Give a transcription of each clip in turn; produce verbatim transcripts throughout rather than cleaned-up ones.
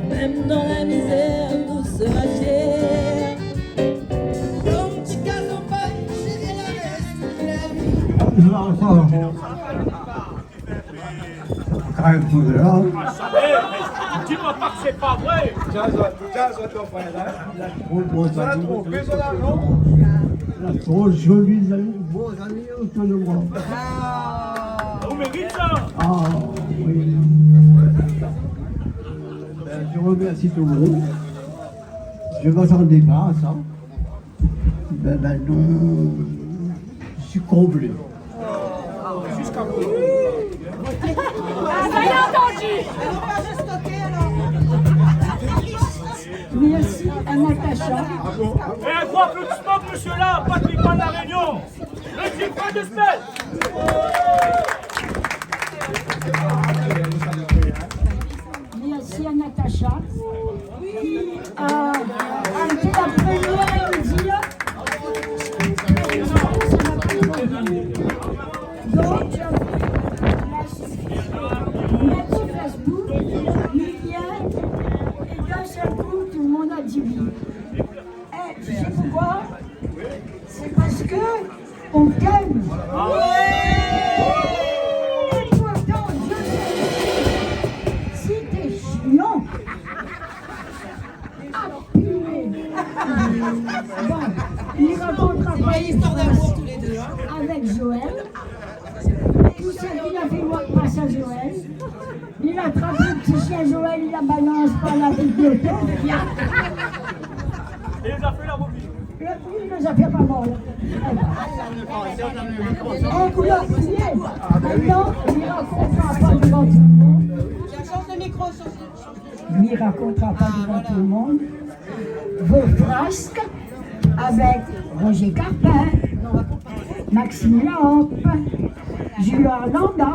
Mèm dan la mizèr, nou sra fièr. Konm ti kaz an pay, chéri, la rès la vi. Sa, sa. Kay pou la. Ah, sa va, di amoin pa ke sé pa vré. Tiens, tiens, ton frèr, in. Bon, bon, sa la tronpé, sa la, non ? La tro zoli zami, bon zami otour de moin. Ah, ou mérit sa. Ah, oui. Ben, je remercie tout le monde. Je m'attendais pas à ça. Ben, ben, non, je suis comblé. Ah, ça y est, entendu. Merci à Natacha. Et un gros applaudissement pour monsieur-là, Patrick Van La Réunion. Le type pas de spell. Merci à Natacha, qui a été la première à nous dire, ça va pas trop bien. Donc, j'ai envoyé un message sur Facebook, Mia, et d'un seul coup, tout le monde a dit oui. Eh, tu sais pourquoi ? C'est parce que on t'aime. Et pourtant, Dieu sait si t'es chiant. Ah, purée. Bon, il racontera pas une histoire d'amour tous les deux, hein. Avec Joël. Tout ce qu'il a fait passer à Joël. Il a attrapé le petit chien Joël, il la balance par la bibliothèque. Et il a fait la bobine. Le, oui, mais ça fait pas mal. Eh ben. En couleur criée. Maintenant, il racontera pas devant tout le monde. Change de micro, change de, change de... Il racontera pas devant tout le monde. Vos frasques avec Roger Carpin, Maxime Lahampe, Julien Landa,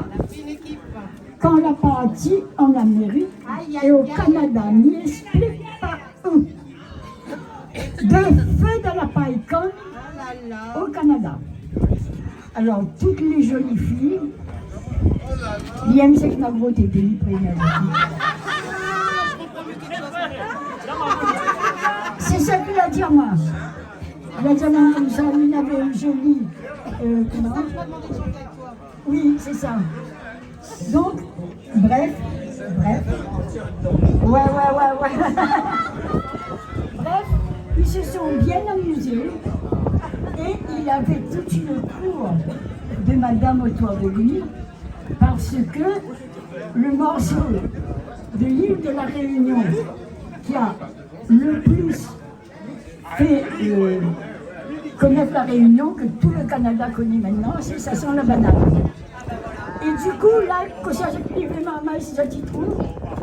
quand la parti en Amérique et au Canada, mi ésplik pa ou. De feu dans la paille, comme au Canada. Alors, toutes les jolies filles, li èm sak ma gro tété, li prévien. C'est ça qu'il a dit à moi. Il a dit à moi comme ça, il avait une jolie, euh, comment ? Oui, c'est ça. Donc, bref, bref. Ouais, ouais, ouais, ouais. Bref, ils se sont bien amusés et il avait toute une cour de madame autour de lui parce que le morceau de l'île de la Réunion qui a le plus fait, euh, connaître la Réunion, que tout le Canada connaît maintenant, c'est Ça sent la banane. Et du coup, là, quand ça, j'ai pris vraiment ma, si je t'y trouve,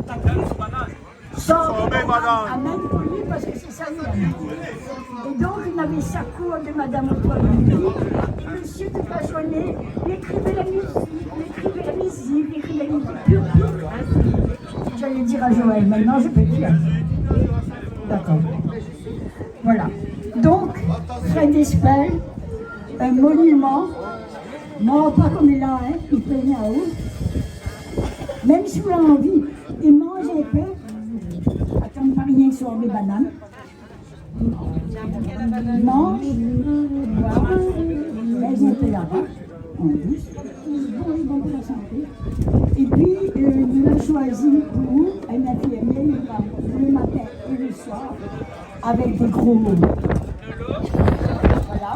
t'as plus. Sorbet banane. Amène pour lui, parce que c'est ça, il aime. Et donc, il avait sa cour de madame autour de lui. Et monsieur, toute la journée, il écrivait la musique, il écrivait la musique, il écrivait la musique. Pur, pur. J'allais dire à Joël, maintenant je peux dire. D'accord. Voilà. Donc, Fred Espel, un monument, mor pa konm li la, hein, li pé vni aou. Mèm si ou la anvi, li manz in pé, atann pa rienk sorbet banane. Manz, boir, mèt in pé laba. An plis, bon, bon pou la santé. Épi, euh, nou la shoizi pou ou in infirmièr, li va le matin é le soir avèk dé gro mo. Voilà.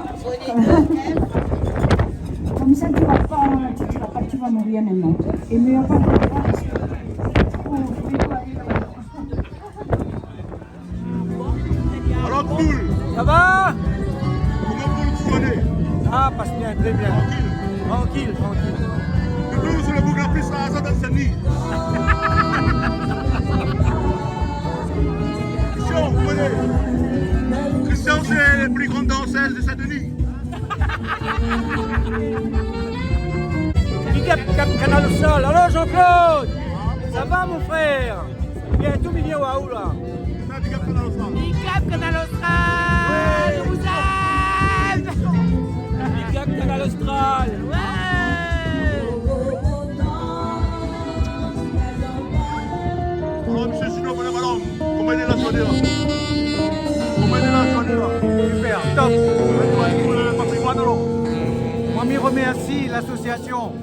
Konmsa, tu vas pas, tu diras pas que tu vas mourir maintenant. Et mais enfin, voilà, parce que, oh, je vais pas aller là-bas. Alors, Poul. Ça va ? Koman Poul, ou koné ? Ah, pass bien, très bien. Tranquille. Tranquille, tranquille. Poul, sé le boug la pli razar dan Saint-Denis. Christian, ou koné ? Christian, sé le pli gran dansèz de Saint-Denis. Big up, Cap Canal Austral. Alors, Jean-Claude, ça va, mon frère ? Bientôt, mi vien oir aou la. Big up Canal Austral. Big up Canal Austral, on vous aime. Big up Canal Austral. Ouais. Koman i lé la, koman i lé la ? Super, top. Pou le patrimoine, alor. Moi, mi remercie l'association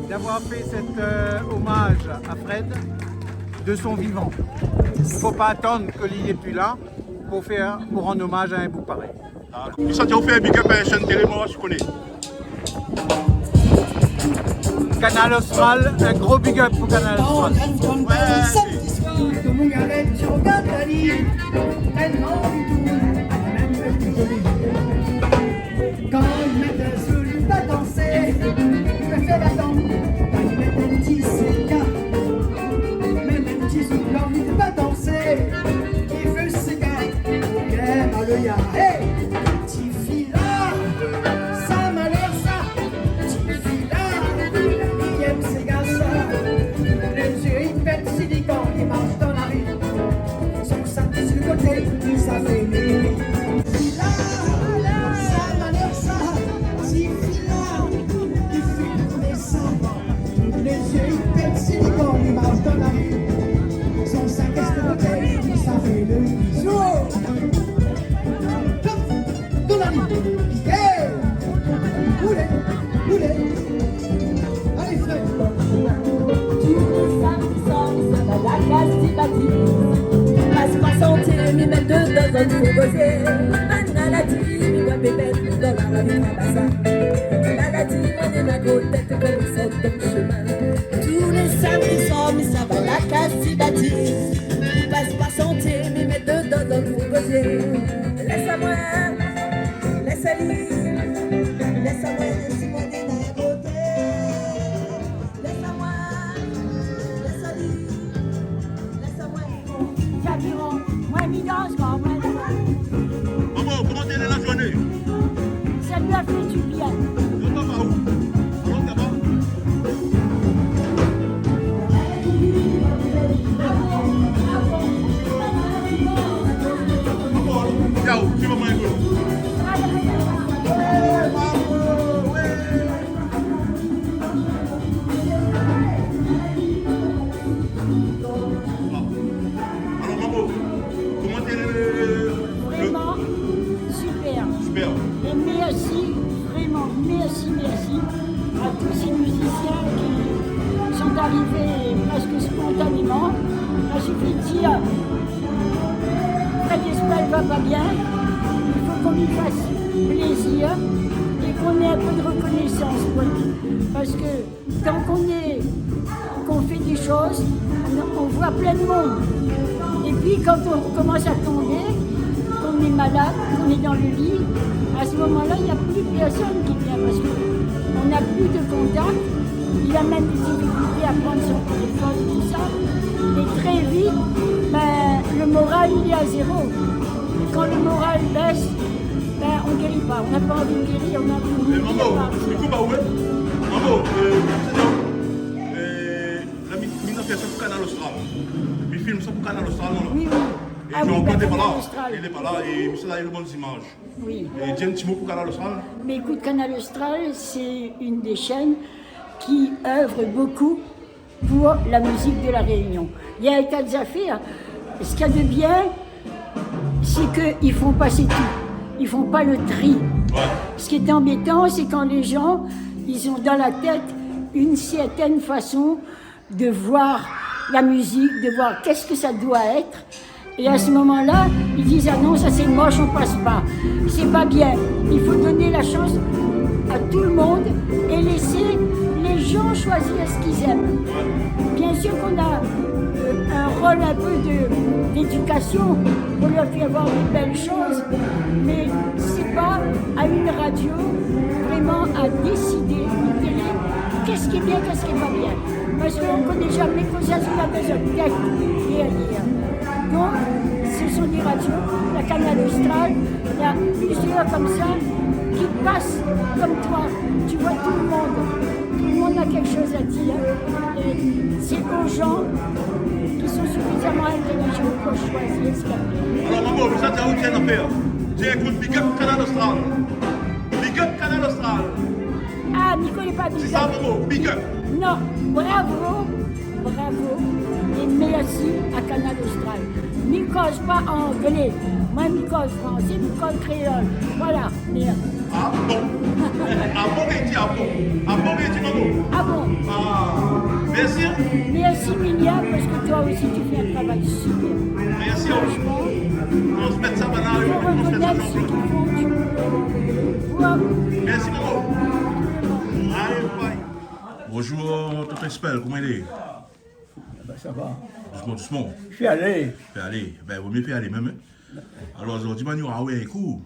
d'avoir fait cet, euh, hommage à Fred de son vivant. Faut pas attendre que li lé pi la pour faire, pour rendre hommage à un boug pareil. Dakor. Sa té ou fé big up a la chaîne télé, moi, mi koné. Kanal Austral, un gros big up pour Kanal Austral. Ouais. Samedi soir, dans mon garenne, je regarde Dany. Tellement il tourne, elle est même plus jolie. Quand il met un zoulou, il va danser, il me fait la danse. Quand il met un petit séga, même un petit zoulou, il va danser. Il veut séga, il aime le ya. Hey, ti fi la, sa malèr sa. Ti fi la, li èm séga sa. Lé zié i pèt, si li kan li marsh dan la ri, son sak si le koté, li sa fé li. Ti fi la, sa malèr sa. Ti fi la, li fé tourn sa. Lé zié i pèt, si li kan li marsh dan la ri, son sak si le koté, li sa fé li. Zo. Donn ali. Hey ! Roulé, roulé. Alé, frèr. Tou lé samdi soir, mi sava la kaz Ti Batiz. Pas pa santé, mi mèt dedan, zot fo kozé. Bann maladi, mi boi bébèt, dan la ravine Rabasa. Maladi, moin néna gro tèt, konm i sort dan shomin. Tou lé samdi soir, mi sava la kaz Ti Batiz. Pas pa santé, mi mèt dedan, zot fo kozé. Lès amoin, lès ali, lès amoin, lès amoin, lès amoin, lès ali, lès amoin. Javiron, moin, mi dans, koi, moin. Maman, koman té lé la zourné ? Sa la fé di bien. Ou la pa ou ? Alor, laba. Maman, alor, yao, ti maman, ékout. Alor, Mamo, koman té le, le... Vraiment, super. Super. Et merci, vraiment, merci, merci à tous ces musiciens qui sont arrivés presque spontanément. Il suffit de dire, Fred Espel va pas bien, il faut qu'on lui fasse plaisir et qu'on ait un peu de reconnaissance pour lui. Parce que Quand on est, qu'on fait des choses, on, on voit plein de monde. Et puis quand on commence à tomber, qu'on est malade, qu'on est dans le lit, à ce moment-là, il n'y a plus personne qui vient parce que on n'a plus de contact. Il a même des difficultés à prendre son téléphone, tout ça. Et très vite, ben, le moral, il est à zéro. Et quand le moral baisse, Ben, on guérit pas, on n'a pas envie de guérir, on a envie de mourir. Mé Mamo, partir. Di kou, ba oué. Mamo, euh, sé sa. Euh, la mi, mi na fé sa pou Kanal Austral. Mi film sa pou Kanal Austral, non, la. Oui, oui. É Jean-Claude lé pa la. Ah oui, ben, Kanal Austral. Lé pa la, é mi sa la, néna bann zimaz. Oui. É di in ti mo pou Kanal Austral. Mais écoute, Kanal Austral, c'est une des chaînes qui œuvre beaucoup pour la musique de La Réunion. Il y a un tas d'affaires. Ce qu'il y a de bien, c'est qu'ils font passer tout. Ils font pas le tri. Ouais. Ce qui est embêtant, c'est quand les gens, ils ont dans la tête une certaine façon de voir la musique, de voir qu'est-ce que ça doit être. Et à ce moment-là, ils disent : « Ah non, ça c'est moche, on passe pas. C'est pas bien. » Il faut donner la chance à tout le monde et laisser les gens choisir ce qu'ils aiment. Bien sûr qu'on a, euh, un rôle un peu de, d'éducation pour leur faire voir de belles choses, mais c'est pas à une radio vraiment à décider, une télé, qu'est-ce qui est bien, qu'est-ce qui est pas bien. Parce qu'on connaît jamais kosa zot la dan zot tèt derrière. Donc, ce sont des radios, la Kanal Austral, il y a plusieurs comme ça qui passent comme toi. Tu vois tout le monde. Tout le monde a quelque chose à dire. Et c'est aux gens qui sont suffisamment intelligents pour choisir ce qu'il y a. Alor, Mamo, sa té ou tienn a fèr. Tienn, ékout, big up Kanal Austral. Big up Kanal Austral. Ah, mi koné pa big up. Sé sa, Mamo, big up. Non, bravo, bravo et merci à Kanal Austral. Mi koz pa anglé. Moin, mi koz fransé, mi koz kréol. Voilà. Mé... Ah bon ? Ah bon, li di ah bon ? Ah bon, li di non, non. Ah bon ? Ah, mèrsi, hein. Merci, Milia, parce que toi aussi, tu fais un travail super. Merci, hein. Franchement, on se met ça maintenant, on se met ça ensemble. Il faut reconnaître ce qu'ils font. Merci beaucoup. Allez, bye. Bonjour, tonton Espel, koman i lé ? Ah ben, sa va. Dousman, dousman. Fé alé. Fé alé. Ben, vo myé fé alé mèm, hein. Alor, zordi, ma ni oir aou in kou.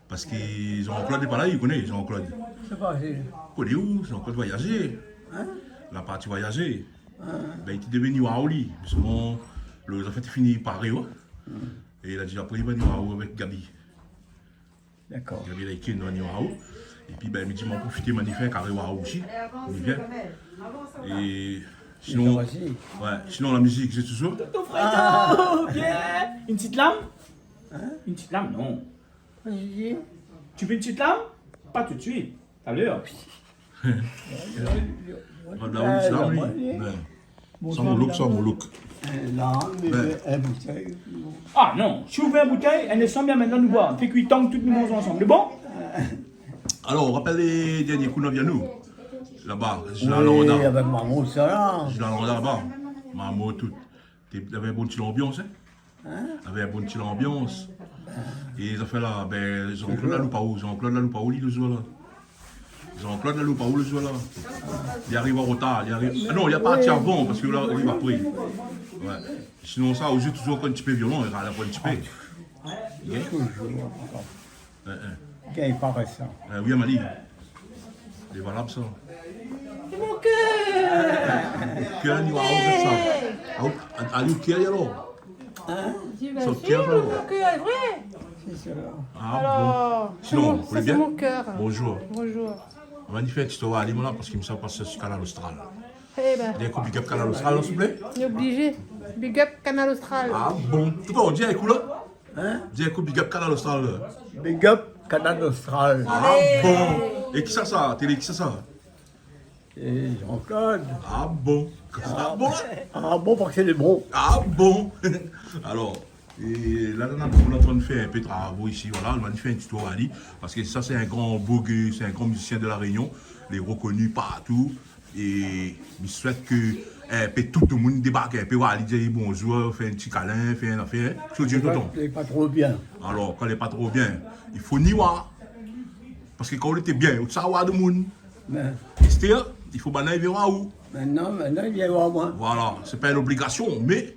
Parske Jean-Claude lé pa la, i koné, Jean-Claude. Sé pa si. Koné ou, Jean-Claude Voyager. Hein ? La parti voyazé. Ah. Ben, li té devé ni oir aou, li. Mé solman, lo zafèr té fini paré, ouais. Hmm. É la di apré li va ni oir aou avèk Gaby. Dakor. Gaby la ékri, nou va ni oir aou. Épi, ben, mi di, ma profité, ma ni fé in karé oir aou osi. Mi vien. É sinon, ouais, sinon la mizik, sé touzour. Toto Fredo, bien. Une petite lame ? Hein ? Une petite lame, non. Vas-y. Tu veux une petite lame ? Pas tout de suite, tout à l'heure. Madame, la, la, la, la. Ben. Sa mon look, sa mon look. Euh, la, mé ben, in boutèy, non. Ah non, si ou vé in boutèy, in instan, bien, mintnan nou boir. Fé kui tang, tout nou manz ansanm. Lé bon ? Alor, ou rapèl lé dernié kou nou la vi anou ? Laba, Gilles Alanda. Oui, avèk Mamo, sa la. Gilles Alanda laba. Mamo, tout. Té, lavé in bon ti lanbians, hein ? Hein ? Lavé in bon ti lanbians. É zafèr la, ben, Jean-Claude la loup aou, Jean-Claude la loup aou, li, lo zour la. Jean-Claude la loup aou, lo zour la. Li ariv an rotar, li ariv, ah non, li la parti avan, parske la, li ariv apré. Ouais. Sinon sa, ou zoué touzour ankor in ti pé violon, li ral ankor in ti pé. Bien. Touzour ankor. Hein, hein. Gingn pa rès sa. Ah oui, Amalie. Lé valab, sa. C'est mon cœur. Kèr, nou va ouvèr sa. Hey. Ah, ah, ah, kèr, alor. Hein ? Sa, kèr, alor. Mon cœur, c'est vrai. Ah, bon. Alors, c'est mon, ça, c'est mon cœur. Sinon, vous allez bien ? Bonjour. Bonjour. Ma ni fé in ti tour ali, moin la, parske mi sa pas si Kanal Austral. Eh ben. Di in kou big up Kanal Austral, s'il vous plaît. On est obligé. Big up Kanal Austral. Ah bon. Tousa, ou di in kou la ? Hein ? Di in kou big up Kanal Austral. Big up Kanal Austral. Ah bon. É kisa sa ? Télé, kisa sa ? É Jean-Claude. Ah bon. Ah bon. Ah bon, parske lé bon. Ah bon. Alor, é la, la, la, nou lé antrin fé in pé travo isi, voilà, nou va fé in ti tour ali, parske sa, sé in gran boug, sé in gran mizisien de La Réunion, lé rekoni partou. É mi souèt ke, eh, pé tout demoun i débark in pé, oir ali, dir bonzour, fé in ti kalin, fé in afèr, hein. Sak ou di, tonton ? Lé pa, lé pa tro bien. Alor, kan lé pa tro bien, i fo ni oir. Parske kan ou lété bien, ou té sa oir demoun. Mé astèr, i fo banna i vien oir ou. Mintnan, mintnan, i vien oir moin. Voilà, sé pa in obligasion, mé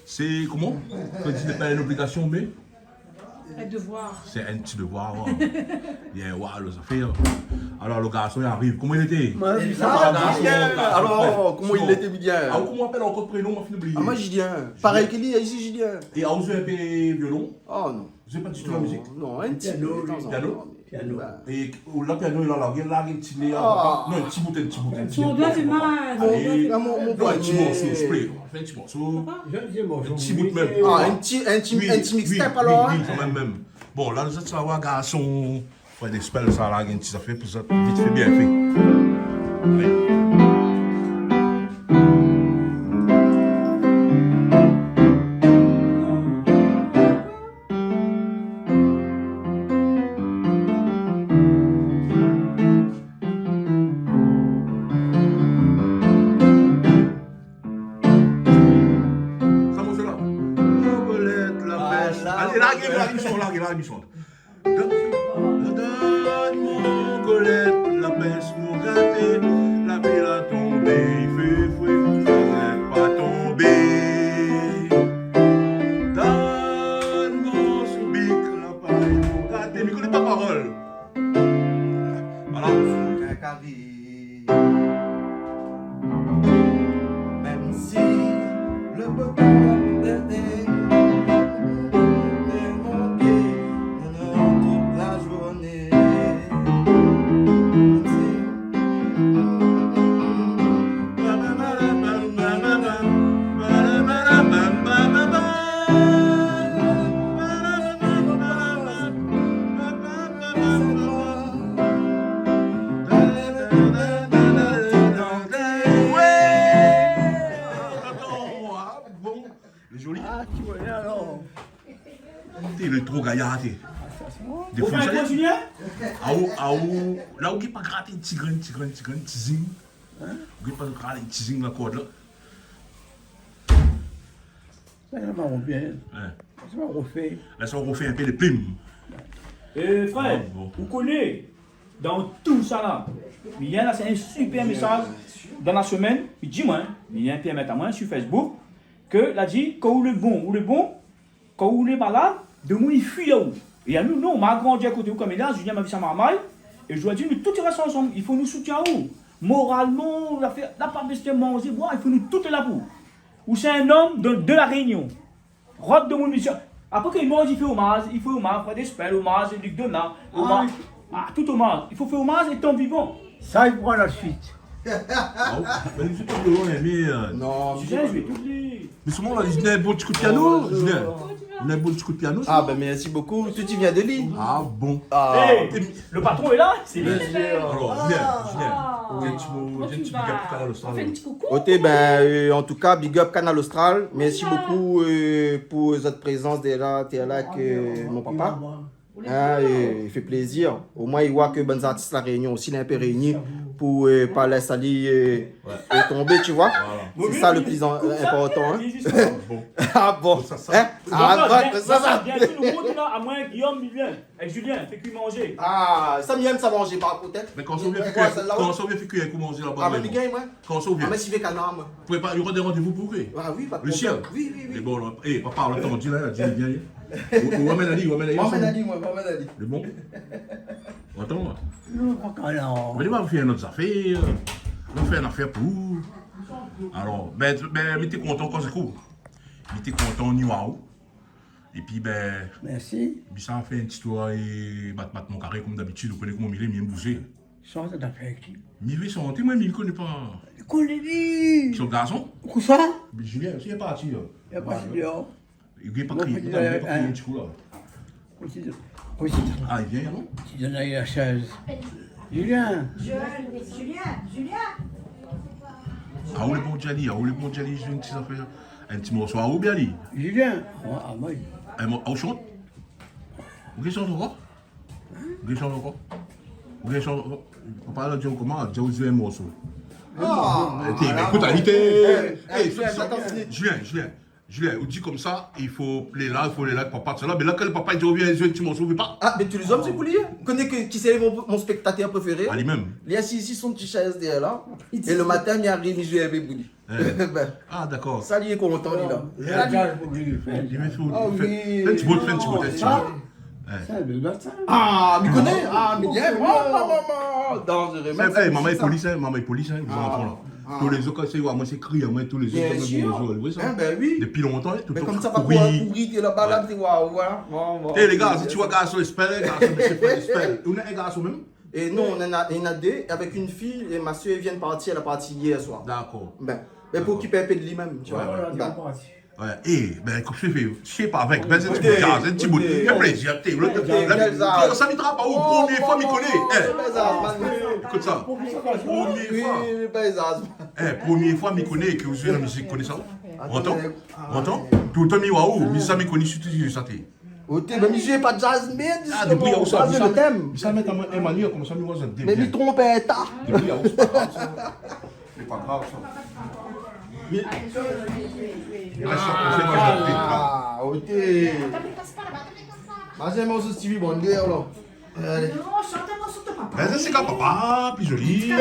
sé, koman ? Kan i di, sé pa in obligasion, mé in devoir. Sé in ti devoir, hein. Bien, oir lo zafèr. Alor, lo garson i ariv. Koman i lété ? Moin, sa va, sa va, bien. Alor, koman i lété, bien ? Ah, koman i apèl ankor, prénon, moin la fine oublié. Ah, moin, Julien. Parèy ke li, isi, Julien. É ou zoué in pé violon ? Oh, non. Ou zoué pa ditou la mizik ? Non, non, in ti pé, de tan zan tan. Piano ? Piano. Piano. É ou la, piano, la, la, la, in ti lé, ah, non, in ti bout, in ti bout, in ti bout. Son doi, sé mal. Alé. Ah, mon, mon poignet. Non, in ti morso, s'il vous plaît. Fé in ti morso. Papa ? In ti bout mèm. Ah, in ti, in ti, oui, in ti mixtape, oui, alor, oui, hein. Oui, kan mèm, mèm. Bon, la, nou sa oir garson Fred Espel, sa la, in ti zafèr pou zot, vit fé, bien fé. Alé. Sa, mon, sé la. Mon kolèt la pès. Alé, larg, larg, larg son, larg, larg son. Donn, donn mon kolèt la pès, mon gaté, la pli la tonbé, i fé fré, kolèt pa tonbé. Donn mon soubik la pay, mon gaté. Mi koné pa parol. Voilà. Mèm si le beau temps est mon pied, Gayar, té. Dé fou, sa, Julien? Aou, aou, la ou gingn pa grat in ti grin, ti grin, ti grin, ti zing. Hein? Ou gingn pa grat in ti zing la kord la. Sa, sa va bien. Hein. Sa va refé. La, sa va refé in pé lé plim. Eh, frèr, ou koné, dan tout sa la, mi néna la, sé in super mésaz dan la semèn, mi di, moin, mi néna in pé mèt amoin sur Facebook, ke la di, kan ou lé bon, ou lé bon, kan ou lé malad, demoun i fui aou. É anou, non, ma grandi a koté ou, kom li la, Julien, ma vi sa marmay, é zordi, nou tout i rès ansanm, i fo nou soutien aou. Moralman, la fé, la pa bézwin manzé, boir, i fo nou tout lé la pou ou. Ou sé in nonm de, de La Rényon. Rod de mon mision. Apré ke li mor, i fé omaz, i fé omaz Fred Espel, omaz Luc Donat, omaz, ah, tout omaz. I fo fé omaz étan vivan. Sa, i pran la suit. Ah, mé li fé pa de loin, mé, euh, non, mé sé pa de loin. Mé solman la, li néna in bon ti kou de piano, li néna in bon ti kou de piano. Ah, ben, merci beaucoup. Tout i vien de li. Ah bon. Ah. Eh, le patron est là, c'est lui. Bien sûr. Alors, Julien, Julien, ah, di in ti mo, di in ti big up pou Kanal Austral. On fait un petit coucou. Oté, ben, euh, en tout cas, big up Kanal Austral. Merci beaucoup, euh, pour votre présence déjà, té la èk mon papa. Hein, é i fé plézir. Omoin, i voi ke bann zartis La Rényon osi, lé in pé réini pou, euh, pa lès ali, euh, tonbé, tu vois. Voilà. Sé sa le pli in-, inportan, hein. Bon. Ah bon. Sa, sa. Hein? Ah, bien, sa, sa. Bien, tout le monde là, à moins Guillaume, Julien. Èk Julien, fé kui manzé. Ah, sa mi èm sa manzé, par kont, hein. Mé kan sa ou vien fé kui, kan sa ou vien fé kui in kou manzé laba, ah, mé mi gingn, moin. Kan sa ou vien. Ah, mé si vé kanar, moin. Prépar, i aura dé randévou pou ou. Ah oui, pa de problèm. Oui, oui, oui. Mé bon, la, eh, papa, la, atann, di la, di, vien. Ou, ou amèn ali, ou amèn ali. Amèn ali, moin, amèn ali. Lé bon. Atann, moin. Non, pa kanar. Mé li va fé in not zafèr. Li va fé in afèr pou ou. Alor, ben, ben, mi té kontan kan sé kou. Mi té kontan ni oir aou. Épi, ben, merci. Mi sa fé in ti tour é bat, bat mon karé, kom dabitid, ou koné koman mi lé, mi èm bouzé. Sa, sa ta fé ki? Mi vé santé, moin, mi koné pa. Koné li. Son garson? Kousa? Julien, si li lé parti, la. Li lé parti déor. Li vien pa krié, li vien pa krié in ti kou, la. Kosi, kosi. Ah, li vien, non? Ti donn ali la shèz. Julien. Julien, Julien, Julien. Ah, ou lé bon, Djali, ah, ou lé bon, Djali, zoué in ti zafèr, in ti morso, ah, ou bien li? Julien. Ah, ah, oui. In mo-, ah, ou shant? Ou gingn shant ankor? Ou gingn shant ankor? Ou gingn shant ankor? Papa la di aou koman, di aou zoué in morso. Ah, té, mé ékout, ali té, eh, eh, Julien, Julien. Julien, ou di komsa, i fo lé la, i fo lé la, papa, sa la. Mé la, kan papa i di, ou vien zoué in ti morso, ou vé pa. Ah, mé tout lé zom, sé pou li, hein. Ou koné ke, kisa lé mon, mon spéktatèr préféré? Ah, li mèm. Li asiz si son ti shèz dèrièr la. É le matin, mi ariv, mi zoué in pé pou li. Eh. Ben, ah, dakor. Sa, li lé kontan, li, la. Li lé kontan. Ah, fé, fé in ti bout, fé in ti bout, in ti bout. Eh. Sa, le matin. Ah, mi koné. Ah, mi bien. Oh, maman, maman. Danzéré. Sé, eh, manman lé poli, sa, manman lé poli, sa, lé zanfan, la. Ah. Tou lé zour, kan sé, oua, moin, sé kri, moin, tou lé zour, kan moin bonzour, oui, sa. Bien sir. Eh ben oui. Dopi lontan, hein, tout le tan. Mé komsa, pa kouri, kouri, té la balad, té, oua, oua. Bon, bon. Eh, lé gar, si ti voi garson Espel, garson, mésyé Fred Espel. Ou néna in garson mèm? É non, nou néna, nou néna dé, avèk in fiy, é ma sèr vien parti, èl la parti yèr soir. Dakor. Ben, mé pou okip in pé de li mèm, ti voi. Ouais, ouais. Ben. Ouais, é, ben, kosa i fé, sé pa avèk, ben, sé in ti bout, in ti bout. Fé plézir, té, la, la, la, sa mi trap pa ou, promié foi mi koné. Eh, ékout sa. Promié foi. Oui, oui, ben, sa. Eh, promié foi mi koné ke ou zoué la mizik, koné sa? Ou antann? Ou antann? Toultan mi oi aou, mi sa mi koné, sirtou sa té. Oté, mé mi zoué pa jazz, mé... Ah, dopi aou sa, mi sa mèt, mi sa mèt amoin in manièr, komsa mi oi zot dé bien. Mé mi tronp in ta. Dopi aou, sé pa grav, sa. Sé pa grav, sa. Mé, ah, oté. Vas-y, in morso Stevie Wonder, la. Alé. Non, shant in morso de papa. Vas-y, sé kan papa, pli zoli.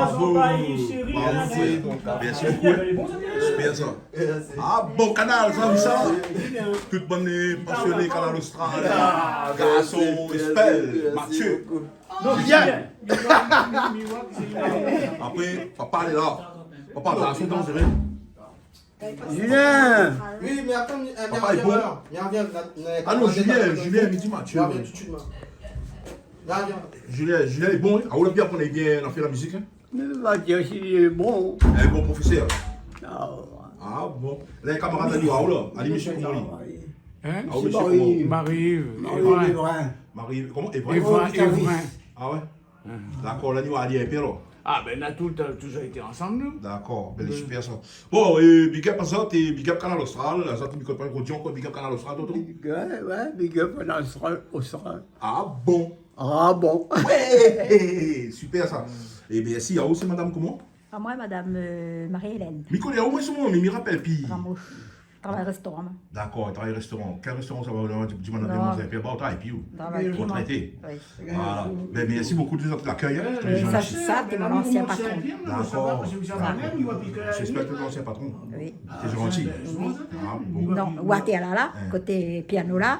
Bravo. Merci beaucoup. Super sa. Ah bon, Kanal, sa, sa. Tout bann, euh, pasioné Kanal Austral. Garson, Espel, Mathieu. Non, Julien. Apré, papa lé la. Papa, garson danzéré. Julien. Oui, mé atann, euh, mé... Papa lé bon. Mé vien, vien, vien, vien. Ah non, Julien, Julien, mi di Mathieu. Vien, vien tout de suite, moi. Vien, vien. Julien, Julien lé bon, hein. Ah, ou la bien, ou la bien fé la mizik, hein. Mathieu osi lé bon. Lé bon profésèr. Ah, ouais. Ah bon. Lé kamarad ali, ah, ou la. Ali, mésyé, koman li lé ? Hein ? Ah, mésyé, koman ? Marie-Ève. Marie-Ève Évrin. Marie-Ève, koman ? Évrin ? Évrin, Évrin. Ah ouais ? Dakor, la nou va alé in pé alor. Ah ben, nou la toultan, touzour été ansanm, nou. Dakor, ben, super sa. Bon, euh, big up azot, é big up Kanal Austral, azot, mi koné pa, Rodion, koi, big up Kanal Austral, tonton. Big up, ouais, big up Kanal Austral, Austral. Ah bon ? Ah bon ? Ouais, super sa. É bien, si, ah, ou sé madam koman ? Ah, moin, madam, euh, Marie-Hélène. Mi koné aou, moin, souvan, mé mi rapèl pi. Ramosh. Travay restoran, moin. Dakor, travay restoran. Kèl restoran sa va, ou la di, di madam, non, manzé in pé, ba, ou travay pi ou ? Travay pi, moin. Retraité. Oui. Voilà. Ben, merci beaucoup de votre accueil, hein. Très gentil. Sa, sa, té mon ansien patron. Dakor. Dakor. J'espère que l'ancien patron. Oui. Té zanti. Oui. Ah bon. Non, ou atèr la, la, koté piano la,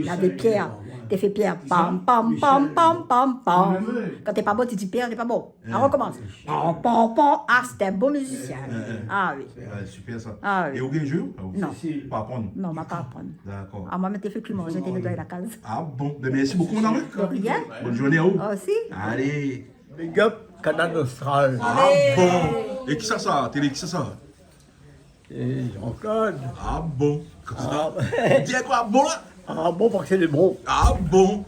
lavé pièr. Té fé pièr. Pam, pam, pam, pam, pam, pam. Kan té pa bon, té di pièr, té pa bon. Hein. Alor, komans. Pam, pam, pam. Ah, sété in bon mizisien. Hein, hein. Ah oui. Ouais, super sa. Ah oui. É ou gingn zoué ? Ah, ou... Non. Pa aprann ? Non, ma pa aprann. Dakor. Ah, moin, mi té fé ki manzé, té nétoiy la kaz. Ah bon. Ben, merci beaucoup, madame. De rien. Bonne journée à vous. Aussi. Allez. Big up, Kanal Austral. Ah bon. É kisa sa ? Télé, kisa sa ? É Jean-Claude. Ah bon. Konmsa. Ah. Di ankor ah bon la ? Ah bon, parske lé bon. Ah bon.